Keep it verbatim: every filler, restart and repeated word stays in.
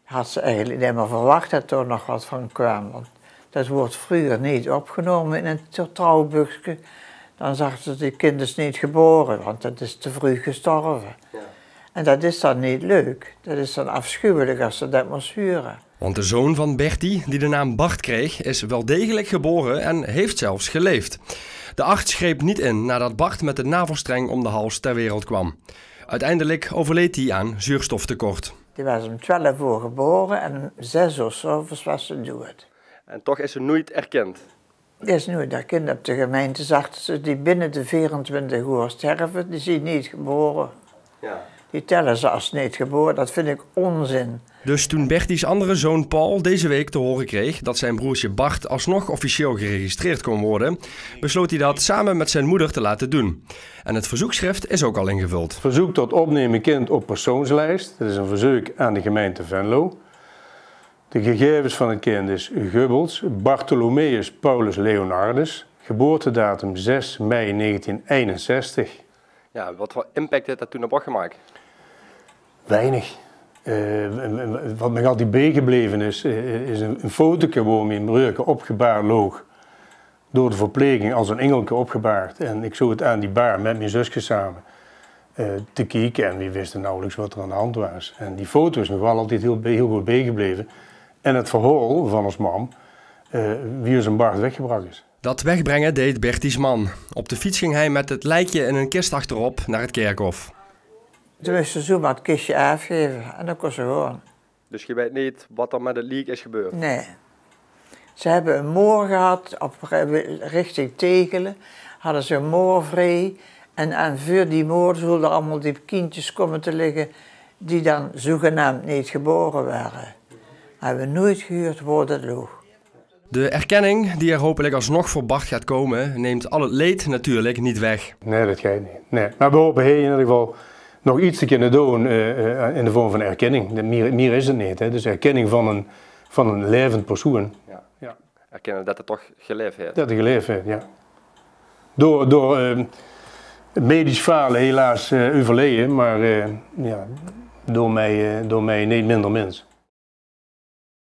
Had ze eigelik neet mier verwach det d'r nog get van kwaam. Want det woort vreuger neet opgenómme in ein tr-, trouwbökske. Dan zagte ze: "Dit kind is neet gebore, want det is te vreug gestorve." Ja. En det is dan neet leuk. Det is dan aafsjuwelik es ze det mós hure. Want de zoon van Bertie, die de naam Bart kreeg, is wel degelijk geboren en heeft zelfs geleefd. De arts greep niet in nadat Bart met de navelstreng om de hals ter wereld kwam. Uiteindelijk overleed hij aan zuurstoftekort. Die waas um twelf oor gebore en um zes oor 's aoves waas ze doed. En toch is ze nooit erkend? Die is nooit erkend. Op de gemeinte zagte ze: "Die binne de veerentwintig oor sterve, die zien neet gebore." Ja. Die telle ze as neet gebore, det vind ik onzin. Dus toen Bertie's andere zoon Paul deze week te horen kreeg dat zijn broertje Bart alsnog officieel geregistreerd kon worden, besloot hij dat samen met zijn moeder te laten doen. En het verzoekschrift is ook al ingevuld. Verzoek tot opname kind op persoonslijst. Dat is een verzoek aan de gemeente Venlo. De gegevens van het kind is Gubbels Bartholomeus Paulus Leonardus, geboortedatum zes mei negentien eenenzestig. Ja, wat voor impact heeft dat toen op jou gemaakt? Weinig. Eh, w-, w-, wat mich altied beegeblaeve is, eh, is ein, ein fotoke wo mien breurke opgebaard loog door de verpleging, as ein ingelke opgebaard. En ik zoot aan die bar mit mien zuske same, eh, te kieke en we wiste nauwelijks wat er aan de hand waas. En die foto is nog wel altied hiel be-, hiel good beegebleve. En het verhaol van ós mam, eh, wie ós Bart weggebrach is. Dat wegbrengen deed Bertie's man. Op de fiets ging hij met het lijkje in een kist achterop naar het kerkhof. Toen mós ze zomaar het kistje aafgaeve en dan kós ze gaon. Dus je weet niet wat er met het liek is gebeurd? Nae. Ze hebbe ein moor gehad op re-, richting Tegele. Hadde ze ein moor vrie. En, en veur die moor zouwe allemaol die kindjes kómme te ligke die dan zogenaamd neet gebore waore. Mer we hebbe nooit gehuurd wo det loog. De erkenning die er hopelijk alsnog voor Bart gaat komen, neemt al het leed natuurlijk niet weg. Nae, det geit neet. Nae. Mer we hope hie in eder geval nog iets te kinne doon, eh, eh, in de vorm van erkenning. Det, mier, mier is het neet, hè. Dus erkenning van ein, van ein laevend persoon. Ja. Ja. Erkennen dat het toch geleefd heeft. Det het geleefd heeft, ja. Door, door, eh, medisch fale helaas, eh, euverleje, mer, eh, ja, door mij, eh, door mij neet minder mins.